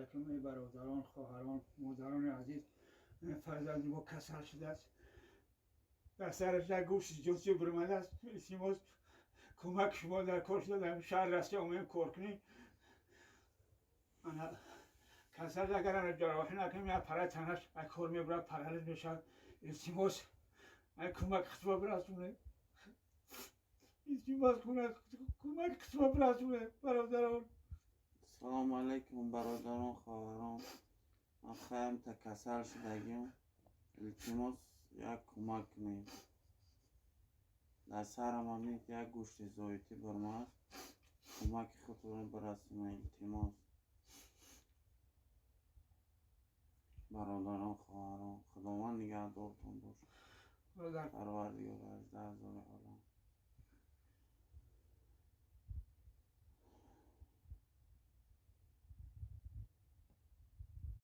Алайкум, эй бародарон, хоҳарон, модарони азиз. Фарзанди мо касал шудааст, дар сараш як гӯшти ҷузъи биромадааст. Илтимос, кӯмак шумо дар кор шуда. Дар шаҳр Россия омадем кор кунем. Ана касал, агар ана ҷарроҳӣ накунем, як пара танаш ай кор мебурад, паралич мешавад. Илтимос, ай кӯмак хитба бирасонед. Илтимос, кӯмак хитба бирасонед, бародарон. Салому алайкум, бародарон, хоҳарон. Ман хаямта касал шудагим. Илтимос, як кӯмак кунед. Дар сарам ҳамин як гӯшти зоитӣ баромад. Кӯмаки худро бирасонед, илтимос. Бародарон, хоҳарон, Худованд нигаҳдортон бошад. Бародар. Парвардигор 18 000 олам.